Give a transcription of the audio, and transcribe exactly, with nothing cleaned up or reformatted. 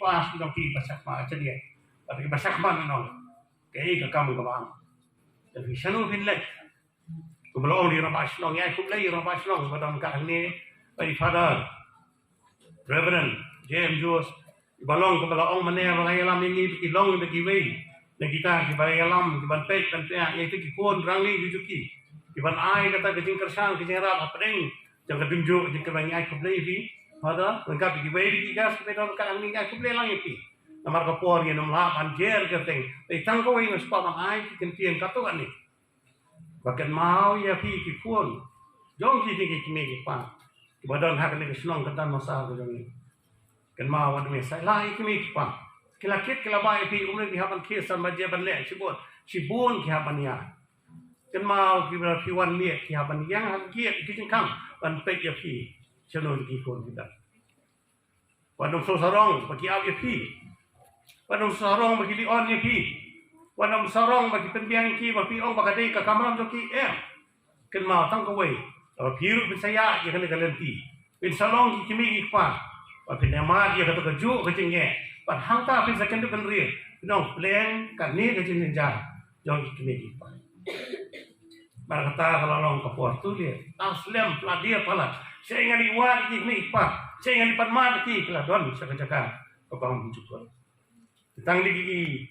Pas ki nongpyni ba shakma, ïa ki ba shakma nong. Kaei ka kam kaba ang. Te phi shano phin leit? Kumba la ong ïa i rangbah shnong, ïa khublei ïa i rangbah shnong ba don ka hangne, ba i Father Reverend J M Jones, ba long kumba la ong mynne ba la ïalam ïa ngi ba ki long ba kiwei na kita kiba ïalam, kiban peit ban peit ïa kita ki khun rangli ki jong ki, kiban ai kata ka jingkyrshan ka jingïarap hapdeng jong ka dum juh ka jingkyrmen. Ngi ai khublei ïa phi Father, ryngkat kiwei ki guest kiba don ka hangne, ngi ai khublei lang ïa phi. Namar ka por ngin ym lah ban jer kyrteng, tang kawei nga sngewbha ban ai ki kyntien katto katne. Ba kynmaw ïa phi ki khun jong kine ki kmie ki kpa kiba don ha kane ka shnong ka Don Masar ka jong ngi. Kynmaw wat mih sa ïa ki kmie ki kpa, ki la kit ki la bah ïa phi, umne ki hap ban kit san baje ban leh shibun, shibun ki hap ban ïa. Kynmaw kiba phi wan miet ki hap ban ïeng ha ki gate ki jingkhang ban peit ïa phi. Shano ki khun ki don? Wat nym sngew sarong ba ki ap ïa phi. Wat nym sngew sarong ba ki leh on ïa phi. Wat nym sarong ba ki pynbiang ïa ki ba phi ong ba ka dei ka kamram jong ki, em. Kynmaw tang kawei, ba phi ruh phin sa ïaid ïa kane ka lynti. Phin sa long ki kmie ki kpa ba phin ïamad ïa kata kajuh ka jingeh. Bad hangta phin sa kyndit bynriew, phin ong, pleng kane ka jingjynjar jong ki kmie ki kpa. Bad kata ka la long ka por tu lei, tang slem pla die palat. Sha ngan ïa wad ki kmie ki kpa, sha ngan ïa pan mad ki, ki la don sha ka jaka ka bym jukut. Tang dei ki